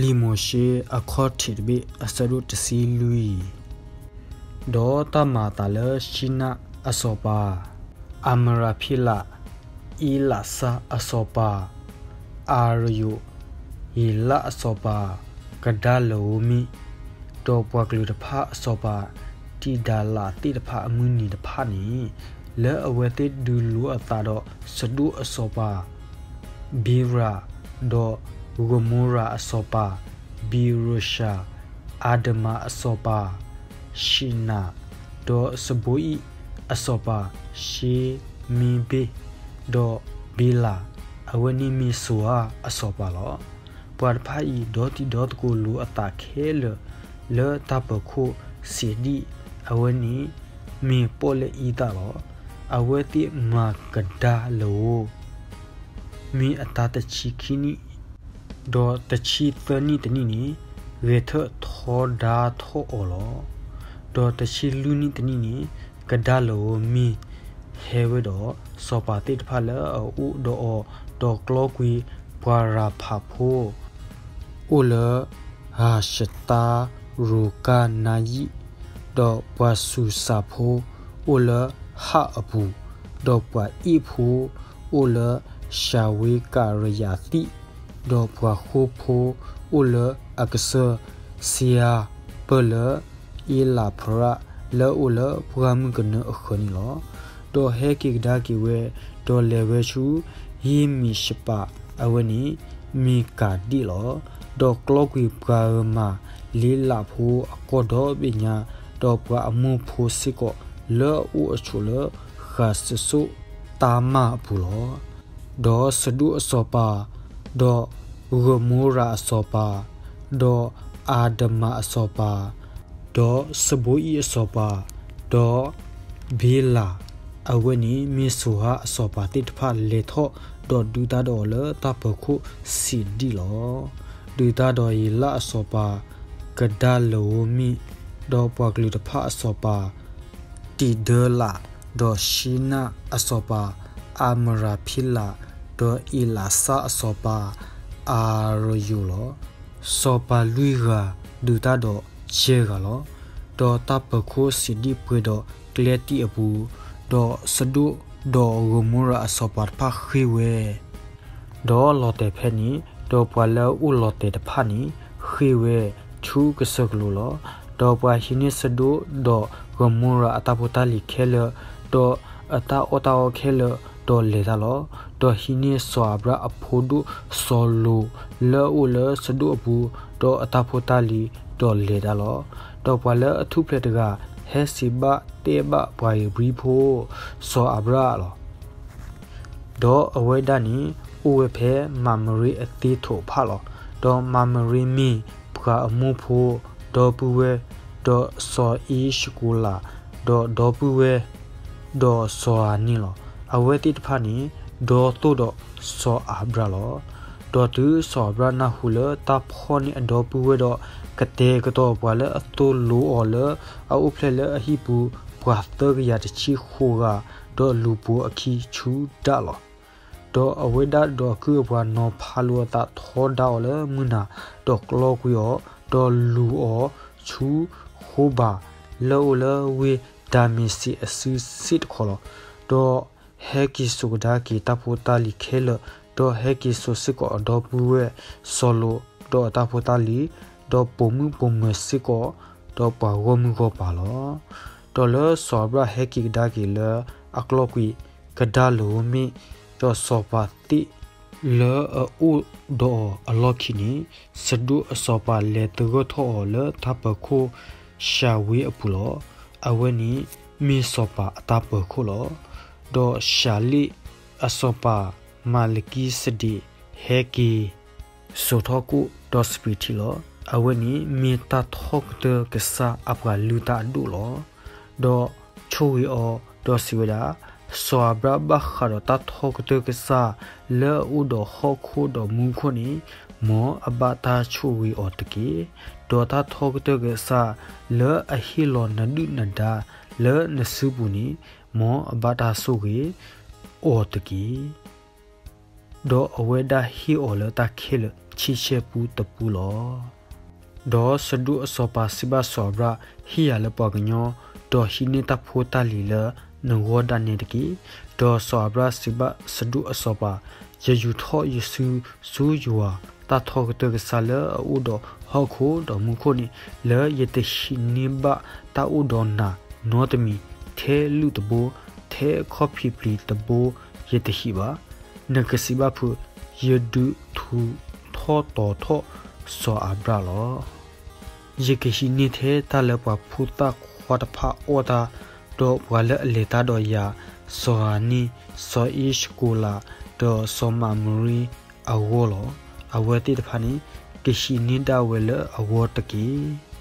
လံာ်မိၤၡ့အခီၣ်ထံးတဘ့ၣ် အဆၢဒိၣ်တဆံလွံၢ်. ဒီးတၢ်မၤအသးလၢၡံနၣ်အစီၤပၤ, အၤမရၤဖံလး, အ့လးစၢ်အစီၤပၤ, အၤရယိာ်, ယ့လၣ်အစီၤပၤ, ကဒါလၢဧိမ့ၣ်, ဒီးပှၤကလုာ်တဖၣ်အစီၤပၤ, တံာ်ဒါလးသ့ၣ်တဖၣ်အမုၢ်နံၤတဖၣ်န့ၣ်, လၢအဝဲသ့ၣ်ဒုးလိအသးဒီးစဒိၣ်အစီၤပၤ ဘ့ရၤ, ဒီးဂမိရၤအစီၤပၤ ဘံရၡၤ, အၤဒမၤအစီၤပၤ ၡံနၤ, ဒီးစဘိအံၣ်အစီၤပၤ ၡ့မ့ဘ့ၣ်, ဒီးဘ့လၤ, အဝဲန့ၣ်မ့ၢ်စိၤဟၣ်အစီၤပၤလီၤ. ပှၤတဖၣ်အံၤ ဒီတံၤဒီသကိးလိအသးခဲလၢာ် လၢတၢ်ပၢၤခိၣ်စံးဒံၣ်, အဝဲန့ၣ်မ့ၢ်ပီၣ်လဲၣ်အံသၣ်လီၤ. အဝဲသ့ၣ်မၤကဒါလၢဧိ မ့ၢ်အတၢ်တဆံခံနံၣ်, ဒီးတဆံသၢနံၣ်တနံၣ်န့ၣ် ဂဲၤထၢၣ်ထီဒါထီၣ်အီၤလီၤ. ဒီးတဆံလွံၢ်နံၣ်တနံၣ်န့ၣ် ကဒါလၢဧိမ့ၢ်ဟဲဝဲဒီး စီၤပၤသ့ၣ်တဖၣ်လၢအအိၣ်ဒီးအီၤ, ဒီးကျီကွံာ်ပှၤရၤဖးဖိ အိၣ်လၢဟၤၡတၤရိၤကၢ်နါယံၣ်, ဒီးပှၤစူၤစၤဖိ အိၣ်လၢဟၣ်အပူၤ, ဒီးပှၤအ့ၣ်ဖိ အိၣ်လၢၡၤဝ့ကၤရယၤသံၣ်, ဒီးပှၤဃိဖိအိၣ်လၢအကစၢၢ်စ့ယါပၢၢ်လၢအ့လးဖရၣ် လၢအအိၣ်လၢပှၢ်မုၢ်ကနၢအဃၢၤန့ၣ်လီၤ. ဒီးဟဲက့ၤကဒါက့ၤဝဲ, ဒီးလဲၤဝဲဆူယံၣ်မံၡပး, အဝဲန့ၣ်မ့ၢ်ကၤဒ့ၣ်လီၤ. ဒီးကျီကွံာ်ပှၤအၢမၤလ့လးဖိအကီၢ်ဒီဘ့ၣ်ညါ, ဒီးပှၤအမိၢ်ဖိစ့ၢ်ကီး လၢအအိၣ်အဆိးလၢဃးစစိၣ်တၤမၢ်အပူၤလီၤ. ဒီးစဒိၣ်အစီၤပၤ, ဒီးဂမိရၤအစီၤပၤ, ဒီးအၤဒမၤအစီၤပၤ, ဒီးစဘိအံၣ်အစီၤပၤ, ဒီးဘ့လၤ, အဝဲန့ၣ်မ့ၢ်စိၤဟၣ်အစီၤပၤသ့ၣ်တဖၣ်လဲၤထီၣ်, ဒီးဒုးတၢ်ဒီးအီၤလၢတၢ်ပၢၤခိၣ်စံးဒံၣ်လီၤ. ဒုးတၢ်ဒီးယ့လၣ်အစီၤပၤ, ကဒါလၢဧိမ့ၣ်, ဒီးပှၤကလုာ်တဖၣ်အစီၤပၤ တံာ်ဒၢလး, ဒီးၡံနၣ်အစီၤပၤ အၤမရၤဖံလး, ဒီးအ့လးစၢ်အစီၤပၤ အၤရယိာ်လီၤ. စီၤပၤလွံၢ်ဂၤဒုးတၢ်ဒီးယဲၢ်ဂၤလီၤ. ဒီးတၢ်ပၢၤခိၣ်စံးဒံၣ်ပှဲၤဒီးကျဲတံၢ်အပူၤ, ဒီးစဒိၣ်ဒီးဂမိရၤအစီၤပၤတဖၣ်ဃ့ၢ်ဝဲ ဒီးလီၤတဲာ်ဖဲန့ၣ်, ဒီးပှၤလၢအအိၣ်လီၤတဲာ်တဖၣ်န့ၣ် ဃ့ၢ်ဝဲဆူကစၢၢ်ကလိလီၤ. ဒီးပှၤဟံးန့ၢ်စဒိၣ်ဒီးဂမိရၤအတၢ်ဖိတၢ်လံၤခဲလၢာ်, ဒီးအတၢ်အီၣ်တၢ်အီခဲလၢာ်, ဒီးလဲၤတၢ်လီၤ. ဒီးဟံးန့ၢ်စီၤအၤဘြၣ်အဖိဒိၣ်စီၤလိာ် လၢအအိၣ်လၢစဒိၣ်အပူၤ, ဒီးအတၢ်ဖိတၢ်လံၤ, ဒီးလဲၤတၢ်လီၤ. ဒီးပှၤလၢအထူၣ်ဖျဲးတဂၤ ဟဲစံးဘၣ်တဲဘၣ်ပှၤဧ့ၤဘြံၤဖိ စီၤအၤဘြၣ်လီၤ. ဒီးအဝဲဒၣ်န့ၣ် အိၣ်ဝဲဖဲမၤမရ့အသ့ၣ်ထိးဖးလီၤ. ဒီးမၤမရ့မ့ၢ်ပှၤအမိၢ်ဖိ, ဒီပုၢ်ဝဲၢ်, ဒီးစီၤအ့ၡကိၤလး, ဒီးဒီပုၢ်ဝဲၢ်, ဒီးစီၤအၤန့ၣ်လီၤ. အဝဲသ့ၣ်တဖၣ်န့ၣ် ဒီသိၣ်ဒီးစီၤအၤဘြၣ်လီၤ. ဒီးတုၤစီၤအၤဘြၣ်နၢ်ဟူလၢတၢ်ဖီၣ်န့ၢ်အဒီပုၢ်ဝဲၢ်ဒီး ကတဲာ်ကတီၤပှၤလၢအသိၣ်လိအီၤလၢအအိၣ်ဖျဲၣ်လၢအဟံၣ်ပူၤ ပှၤသၢကယၤတဆံဃိးဂၤ, ဒီးလူၤပိာ်အခံဆူဒၣ်လီၤ. ဒီးအဝဲဒၣ်ဒီးကုၢ်အပှၤနီၤဖးလိာ်အသးထီဒါအီၤလၢမုၢ်နၤ, ဒီးကျီကွံာ်အီၤ, ဒီးလူၤအီၤဆူဃိဘၤ, လၢအအိၣ်လၢဝ့ၢ်ဒၤမ့းစ့းအစုစ့ၣ်တခီလီၤ. ဒီးဟဲက့ၤစိာ်ကဒါက့ၤတၢ်ဖိတၢ်လံၤခဲလၢာ်, ဒီးဟဲက့ၤစိာ်စ့ၢ်ကီးအဒီပုၢ်ဝဲၢ်စီၤလိာ်, ဒီးအတၢ်ဖိတၢ်လံၤ, ဒီးပိာ်မုၣ်ပိာ်မၢၤစ့ၢ်ကီး, ဒီးပှၤဂီၢ်မုၢ်ဂီၢ်ပၤလီၤ. ဒီးလၢစီၤအၤဘြၣ်ဟဲက့ၤကဒါက့ၤလၢအကျီကွံာ်ကဒါလၢဧိမ့ၣ်, ဒီးစီၤပၤသ့ၣ်လၢအအိၣ်ဒီးအီၤအလီၢ်ခံန့ၣ်, စဒိၣ်အစီၤပၤလဲၤသဂၢၢ်ထီၣ်အီၤလၢတၢ်ပၢၤခိၣ်ၡၤဝ့အပူၤလီၤ. အဝဲန့ၣ်မ့ၢ်စီၤပၤအတၢ်ပၢၤခိၣ်လီၤ. ဒီးၡၤလ့ၣ်အစီၤပၤမၤလကံစဒ့းဟဲက့ၤ စိာ်ထီၣ်ကိၣ်ဒီးစပံးထံလီၤ. အဝဲန့ၣ်မ့ၢ်တၢ်ထီကတၢၢ်ကစၢ်အပှၤလုၢ်တၢ်အဒိၣ်လီၤ. ဒီးဆိၣ်ဂ့ၤအီၤ, ဒီးစံးဝဲဒၣ်, စီၤအၤဘြၣ်ဘၣ်ဃးဒီးတၢ်ထီကတၢၢ်ကစၢ်လၢအအိၣ်ဒီးဟီၣ်ခိၣ်ဒီးမူခိၣ်န့ၣ်, မ်အဘၣ်တၢ်ဆိၣ်ဂ့ၤအီၤတက့ၢ်. ဒီးတၢ်ထီကတၢၢ်ကစၢ်လၢအဟ့ၣ်လီၤနဒုၣ်နဒါလၢနစုပူၤန့ၣ်, မ်အဘၣ်တၢ်ဆိၣ်ဂ့ၤအီၤတက့ၢ်. ဒီးအဝဲဒၣ်ဟ့ၣ်အီၤလၢတၢ်ခဲလၢာ် ဆံဆဲၣ်ပူတပူလီၤ. ဒီးစဒိၣ်အစီၤပၤစံးဘၣ်စီၤအၤဘြၣ်, ဟ့ၣ်ယၤလၢပှၤကညီ, ဒီးဟံးန့ၢ်တၢ်ဖိတၢ်လံၤလၢနဂီၢ်ဒၣ်နဲတက့ၢ်. ဒီးစီၤအၤဘြၣ်စံးဘၣ်စဒိၣ်အစီၤပၤ, ယယူာ်ထီၣ်ယစုဆူယွၤတၢ်ထီကတၢၢ်ကစၢ်လၢအအိၣ်ဒီးဟီၣ်ခိၣ်ဒီးမူခိၣ်န့ၣ်, လၢယတဟံးန့ၢ်ဘၣ်တၢ်အိၣ်ဒီးနၤနီတမံၤ, ထဲလုၣ်တဘိ, ထဲခီၣ်ဖံးပျံၤတဘိ, ယတဟံးဘၣ်. နကစံးဘၣ်ဖုး, ယဒုးထူးထီၣ်တီၤထီၣ်စီၤအၤဘြၣ်လီၤ. ယကဟံးန့ၢ်ထဲတၢ်လၢပှၤဖိသၣ်ခွါတဖၣ်အီၣ်တၢ်, ဒီးပှၤလၢအလဲၤတၢ်ဒီးယၤ, စီၤဧၤနံၣ်, စီၤအ့ၡကိၤလး, ဒီးစီၤမၤမရံအဂီၢ်လီၤ. အဝဲသ့ၣ်တဖၣ်န့ၣ်, ကဟံးန့ၢ်ဒၣ်ဝဲလၢအဂီၢ်တက့ၢ်.